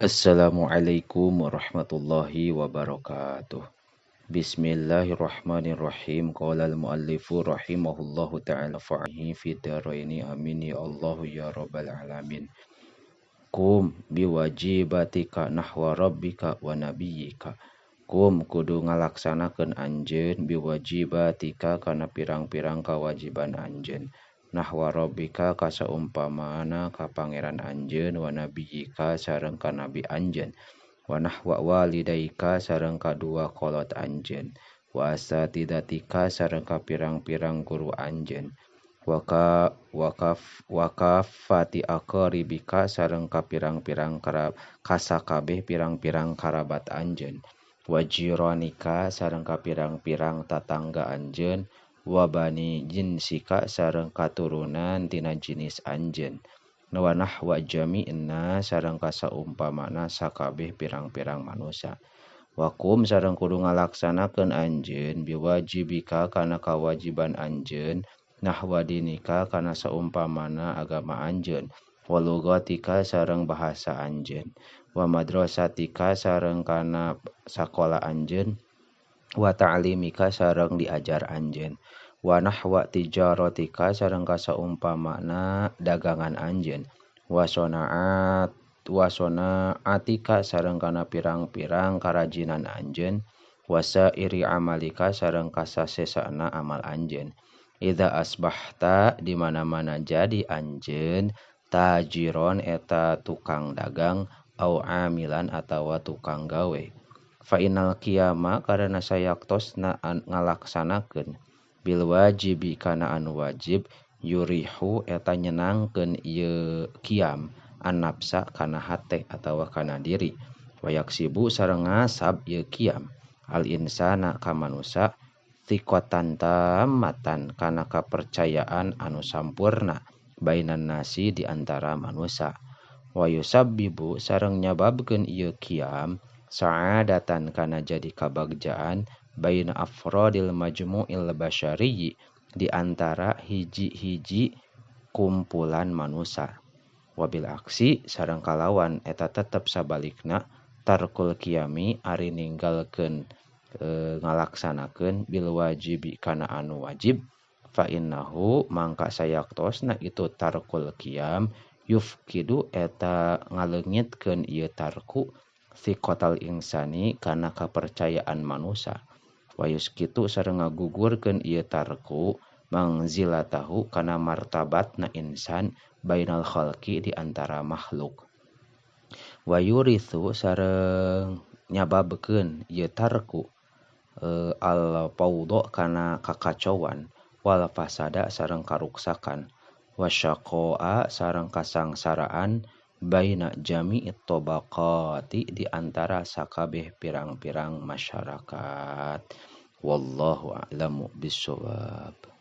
Assalamualaikum warahmatullahi wabarakatuh. Bismillahirrahmanirrahim. Qala al-muallifu rahimahullahu ta'ala fa'ahi fi daraini amin ya Allah ya rabbal alamin. Kum biwajibatika nahwa rabbika wa nabiyyika. Kum kudu ngalaksanakeun anjeun biwajibatika kana pirang-pirang kawajiban anjeun. Nahwa rabbika kasaumpamana ka pangeran anjeun wa nabiyyika sareng ka nabi anjeun wa nahwa walidaika sareng kadua kolot anjeun wa asatidatika sareng ka pirang-pirang guru anjeun wa wakafati aqribika sareng ka pirang-pirang kasakabeh pirang-pirang karabat anjeun wa jiranika sareng ka pirang-pirang tatangga anjeun wa bani jinsika sareng katurunan tina jinis anjeun wa nahwa jami'na sareng kasaumpamana sakabeh pirang-pirang manusia wa kum sareng kudu ngalaksanakeun anjeun biwajibika kana kawajiban anjeun nahwa dinika kana saumpamana agama anjeun wa lugatika sareng bahasa anjeun wa madrasatika sareng kana sakola anjeun wa ta'limika sareng diajar anjeun wa nahwa tijaratika sareng kasaumpamana dagangan anjeun wa sonaatika sareng kana pirang-pirang karajinan anjeun wa sairi amalika sareng kasasesana amal anjeun idza asbahta di mana-mana jadi anjeun tajiron eta tukang dagang au amilan atawa tukang gawe fa innal qiyama karena sayaktosna ngalaksanakeun bil wajibi kana anu wajib yurihu eta nyenangkeun ieu qiyam annafsa kana hate atawa kana diri wa yaksibu sareng ngasab ieu qiyam al insana ka manusa thiqatan tammatan kana kapercayaan anu sampurna bainan nasi di antara manusa wa yusabbibu sareng nyababkeun ieu qiyam sa'adatan kana jadi kabagjaan baina afrodil majmu'il basyariyyi di antara hiji-hiji kumpulan manusia wabil aksi sareng kalawan eta tetep sabalikna tarkul qiyami ari ninggalkeun ngalaksanakeun bil wajibi kana anu wajib fa innahu mangka sayaktosna itu tarkul qiyam yufkidu eta ngaleungitkeun ieu tarku thiqatal insani kana kapercayaan manusia wa yuskitu sareng ngagugurkeun ieu tarku mangzilatahu kana martabatna insan bainal khalqi di antara makhluk wa yurithu sareng nyababkeun ieu tarku al fawdha kana kakacauan wal fasada sareng karuksakan wa syaqaa sareng kasangsaraan baina jami'it tabaqati di antara sakabeh pirang-pirang masyarakat. Wallahu a'lamu bissawab.